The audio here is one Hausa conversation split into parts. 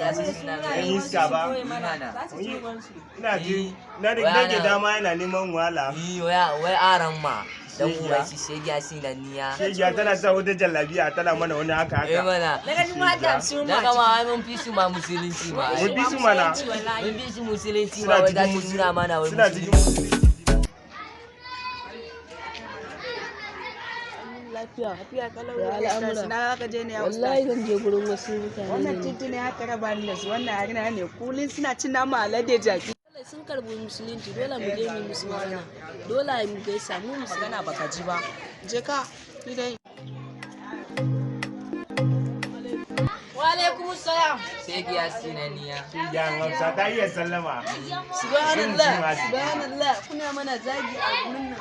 za su suna Yan iska ba. Mana. Ina ji na da nake dama yana neman wahala. Yi wai aran ma. Dan Shegiya. uwa shi shegiya sinanniya. Shegiya tana sa wata jallabiya tana mana wani haka Eh haka. mana. Na gani mata su Na gama ai mun fi su ma musulunci ma. Mun fi su mana. Mun fi su musulunci ma Suna wai za cikin su nuna mana wai suna cikin musulunci. Lafiya. Lafiya kalau. Ya al'amura. Na ka je ne ya Wallahi ustaz. zan je gurin wasu mutane Wannan ne. titi ne aka raba ni da su, wannan harina ne, kulin suna cin nama alade jaki. Dole sun karbi musulunci, dole mu je mu yi musu magana. Dole mu gaisa mu musulmi. Magana baka ji ba. Je ka ni dai. Wa alaikum salam. Shegiya sinanniya. Shegiya Hausa ta iya sallama. Subhanallah, subhanallah, kuna mana zagi a gurin nan.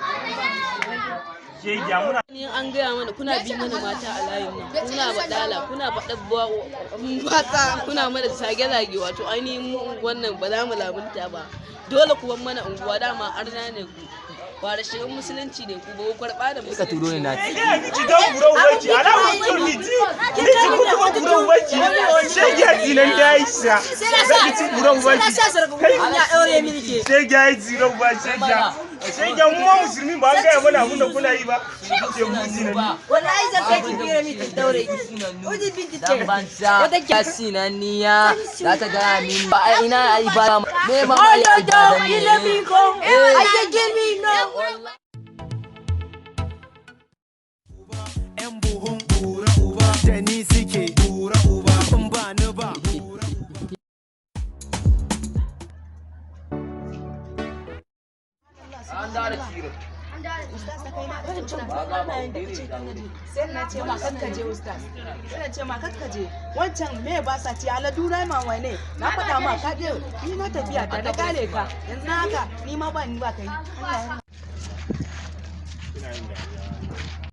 Shegiya muna Ni an gaya mana kuna bi mana mata a layin nan, kuna baɗala, kuna faɗa batsa, kuna mana zage-zage, wato ainihin mu unguwan nan ba za mu lamunta ba. Dole ku bar mana unguwa, dama arna ne ku. Ba da shirin musulunci ne ku ba ku karɓa da Ka turo ni musulunci. na. Shegiya ni ci dan gura ubanki ala mutum ni ci ni ci kutuba gura ubanki. Shegiya zinan da Aisha. Zaki ci gura ubanki. Kai Ya daure mini ke. shegiya yi zira uba shegiya. Shegiya mu ma musulmi ba an gaya mana abin da kuna yi ba. Ke mu zinan. Wallahi zan kai ki bira miki daure ki. Uji binti ce. Dan banza. Ya sinanniya. Za ta gaya min ba ai ina ai ba. Me ma ma ya ibada ne. I can give me no. Yan buhun bura uba da ni suke bura uba in ba ni ba. Ustaz, da kai na ka ci. Sai na ce ma kakka je, ustaz. Sai na ce ma kakka je. Wancan me ba sa ci aladu na ma wane. Na faɗa ma ka je, ni na tafiya ta na kare ka. Yanzu na haka ni ma ba ni ba kai. Allah ya Ina yin dariya.